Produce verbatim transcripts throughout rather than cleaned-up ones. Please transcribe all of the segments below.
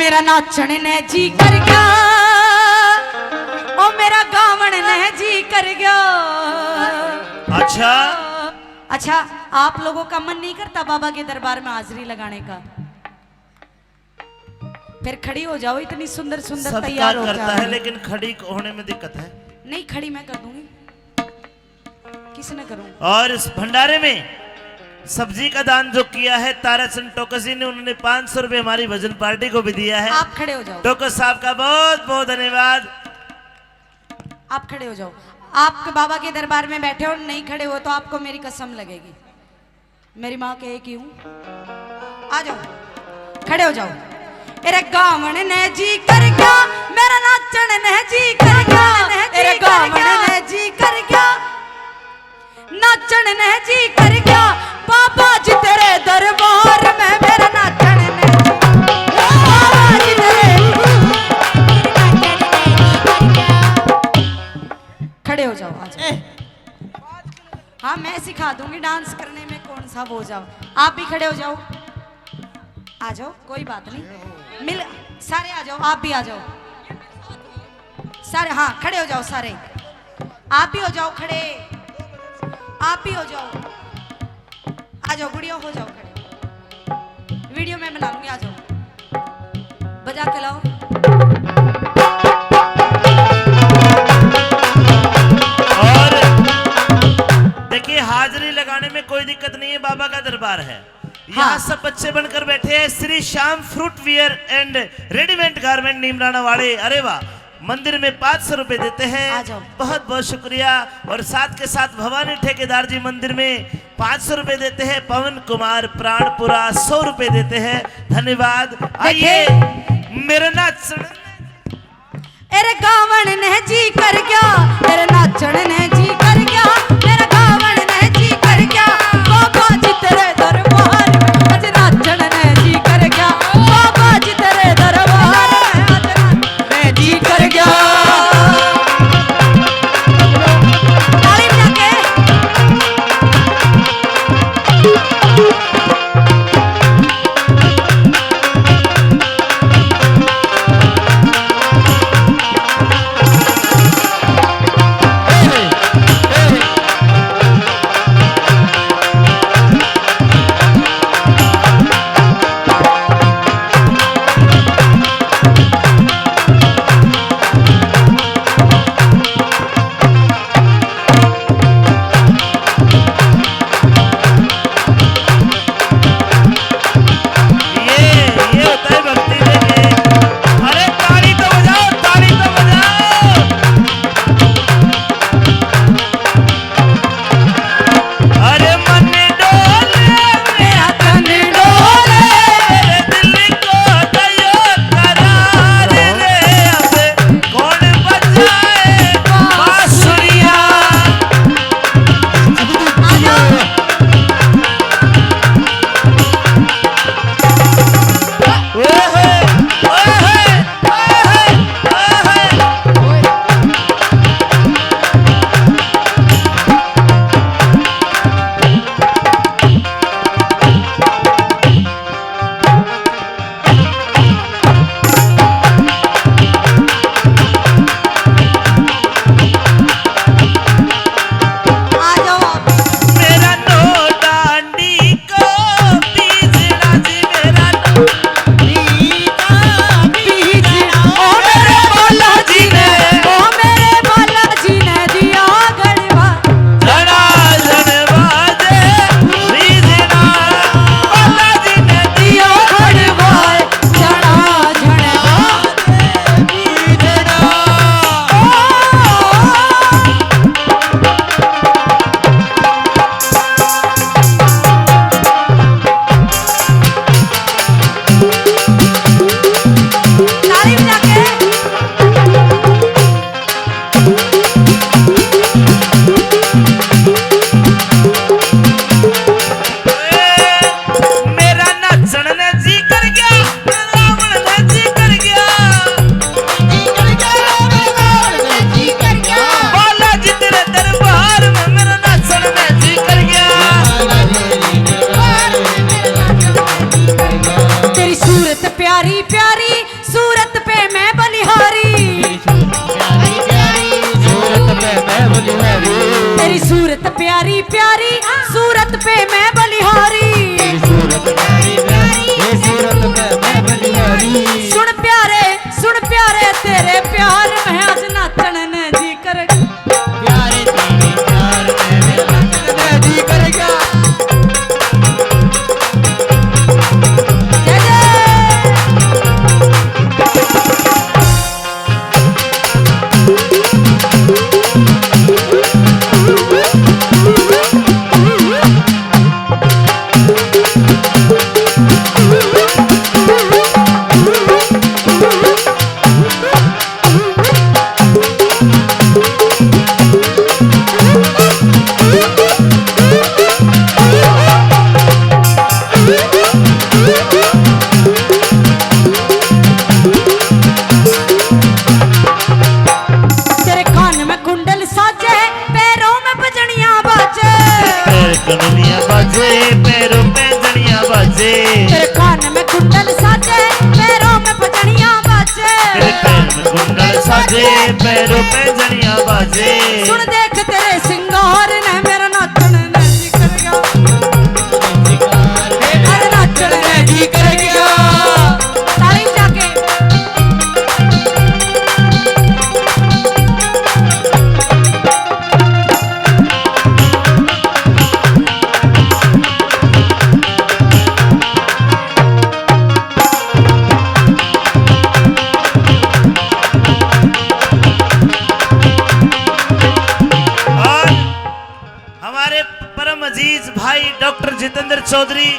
मेरा नाचण ने जी कर गया, ओ मेरा गावण ने जी कर गया। अच्छा। अच्छा, आप लोगों का मन नहीं करता बाबा के दरबार में हाजिरी लगाने का? फिर खड़ी हो जाओ, इतनी सुंदर सुंदर सबका तैयार हो करता है, लेकिन खड़ी होने में दिक्कत है। नहीं, खड़ी मैं कर दूंगी। किसने करूं? और इस भंडारे में सब्जी का दान जो किया है ताराचंद टोकस जी ने, उन्होंने पाँच सौ रुपए हमारी भजन पार्टी को भी दिया है। आप खड़े हो जाओ। टोकस साहब का बहुत बहुत धन्यवाद। आप खड़े हो जाओ। आप बाबा के दरबार में बैठे हो, नहीं खड़े हो तो आपको मेरी कसम लगेगी। मेरी माँ के एक ही हूँ। आ जाओ, खड़े हो जाओ। एरे गावण ने जी कर गया, मेरा नाचण ने जी कर गया, एरे गावण ने जी कर गया, नाचण ने जी कर गया। बाबा जी तेरे दरबार में मेरा नाचण ने जी, बाबा जी तेरे। खड़े हो जाओ, आ जाओ। हाँ, मैं सिखा दूंगी डांस करने में कौन सा वो। जाओ, आप भी खड़े हो जाओ, आ जाओ, कोई बात नहीं। मिल, सारे आ जाओ, आप भी आ जाओ सारे। हाँ, खड़े हो जाओ सारे, आप भी हो जाओ खड़े, आप भी हो जाओ, आ जाओ गुड़िया, हो जाओ खड़े, वीडियो मैं बना लूंगी, आ जाओ, बजा के लाओ। और देखिए, हाजिरी लगाने में कोई दिक्कत नहीं है, बाबा का दरबार है। यहाँ हाँ। सब बच्चे बनकर बैठे हैं Shri Shyam fruit wear and readymade garment Neemrana वाले। अरे वाह, मंदिर में पाँच सौ रुपए देते हैं। आ जाओ। बहुत बहुत शुक्रिया। और साथ के साथ भवानी ठेकेदार जी मंदिर में पाँच सौ रुपए देते हैं। पवन कुमार प्राणपुरा सौ रुपए देते हैं। धन्यवाद। आइए, मेरे नाच सुन। एरे गावण ने जी कर गया, एरे नाचण ने जी कर गया, मेरा गावण ने जी कर गया। बाबा जी तेरे दरबार में आज नाचण ने जी कर गया। बाबा जी तेरे दरबार में आज नाचण ने जी कर गया। ताली बजा के। सूरत पे मैं बलिहारी। तेरी सूरत प्यारी प्यारी, सूरत पे मैं बलिहारी। तेरी सूरत प्यारी प्यारी, सूरत पे मैं बलिहारी। तेरी सूरत प्यारी प्यारी, ये सूरत पे मैं बलिहारी। सुन प्यारे, सुन प्यारे, तेरे प्यार में आज नाचण ने जी कर। प्यारे तेरे प्यार में नाचण ने जी कर क्या? जय जय। तेरे कान में कुंडल साजे, पैरों में बजनिया बाजे। पैर कुंडलियां बाजे, पैरों में जनिया बाजे। तेरे कान में कुंडल साजे, पैरों में बजनिया बाजे। तेरे पैर में कुंडल साजे, पैरों में जनिया बाजे। सुन देख तेरे सिंगार ने मेरा नाचण ने जी कर गया। मेरा नाचण ने जी कर गया। ताली बजा के। और हमारे परम अजीज भाई डॉक्टर जितेंद्र चौधरी,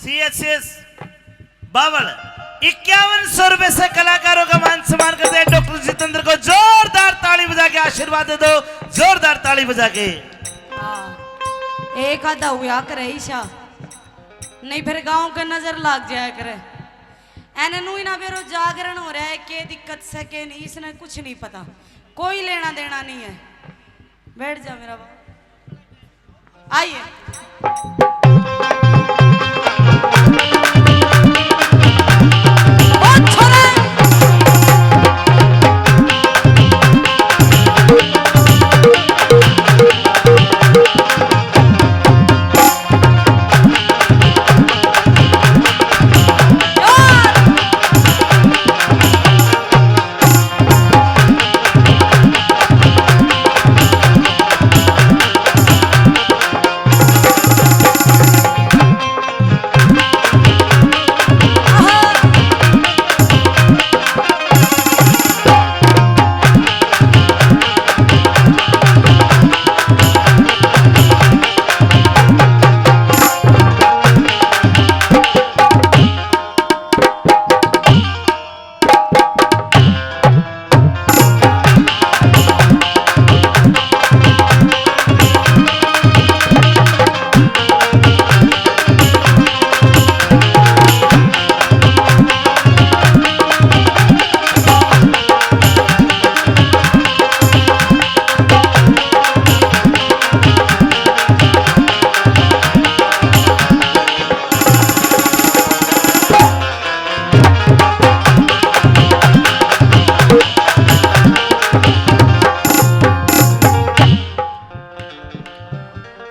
सीएचएस बावल, इक्यावन सौ रुपए से कलाकारों का मान सम्मान करते हैं। डॉक्टर जितेंद्र को जोरदार ताली बजा के आशीर्वाद दे दो, जोरदार ताली बजा के। हाँ, एक आधा हुआ करे ईशा, नहीं फिर गांव के नजर लाग जाया करे। एने नू ही ना बेरो जागरण हो रहा है, के दिक्कत से के नहीं, इसने कुछ नहीं पता, कोई लेना देना नहीं है। बैठ जा मेरा बाप। आइए। ओ छोरे।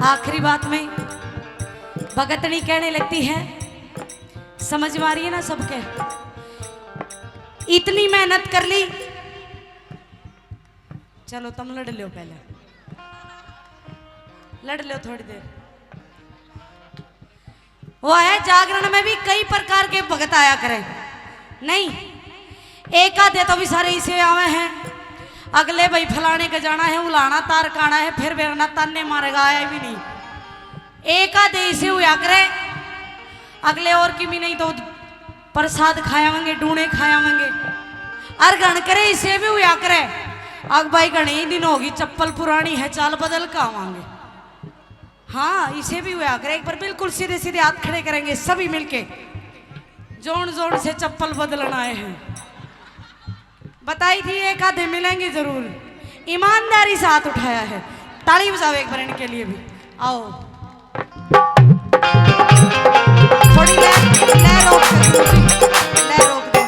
आखिरी बात में भगतनी कहने लगती है, समझ में आ रही है ना सबके? इतनी मेहनत कर ली, चलो तुम लड़ लो, पहले लड़ लो थोड़ी देर। वो है, जागरण में भी कई प्रकार के भगत आया करे, नहीं, एक आधे तो भी सारे इसे आवे हैं। अगले भाई फलाने के जाना है, उलाना तार काना है, फिर बेरना ताने मारेगा, आया भी नहीं। एक आधे इसे हुआ करे, अगले और की भी नहीं तो प्रसाद खायावांगे, डूने खायावांगे। अर घण करे इसे भी हुआ करे, अग भाई घणे ही दिन होगी, चप्पल पुरानी है, चाल बदल के आवांगे। हाँ, इसे भी हुआ करे, एक बार बिल्कुल सीधे सीधे हाथ खड़े करेंगे सभी मिलके। जोन जोन से चप्पल बदलन आए हैं। बताई थी एक आधे मिलेंगे जरूर, ईमानदारी से हाथ उठाया है। ताली बजाओ एक बार इनके लिए भी। आओ, थोड़ी लय, लय रोक दे, लय रोक दे।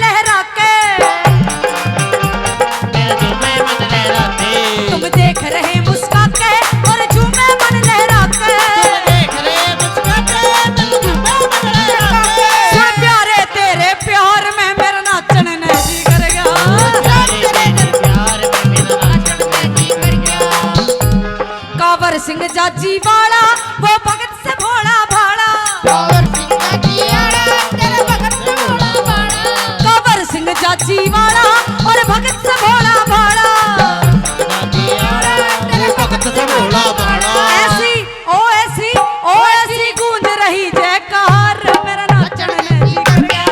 लहरा के। तेरे झूमे मन लहरा के। तुम देख रहे मुस्का के और झूमे मन लहरा के। तुम देख रहे मुस्का के, तुम झूमे मन लहरा के। सुन प्यारे, तेरे प्यार में मेरा नाचण ने जी कर गया। प्यारे, तेरे प्यार में मेरा नाचण ने जी कर गया। कावर सिंह जाजी वाला, वो भगत से भोला भाला। कावर सिंह जाजी वाला, तेरे भगत से भोला भाला। कावर सिंह जाजी वाला और भगत से भोला भाला। तेरे भगत से भोला भाला। ऐसी, ओ ऐसी, ओ ऐसी गूंज रही जयकार, मेरा नाचण ने जी कर गया।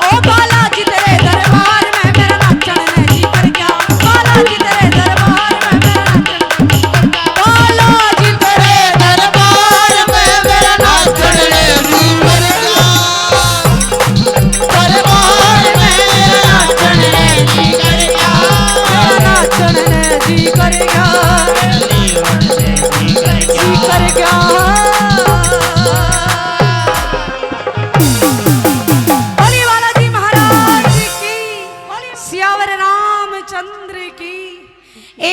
ओ बालाजी तेरे दरबार में मेरा नाचण ने जी कर गया। बालाजी तेरे दरबार में मेरा नाचण ने जी कर गया। बालाजी तेरे दरबार में मेरा नाचण ने जी कर गया। दरबार में मेरा नाचण ने जी कर गया। मेरा नाचण ने जी कर गया। जी कर गया। बोलिए बालाजी महाराज की, सियावर रामचंद्र की।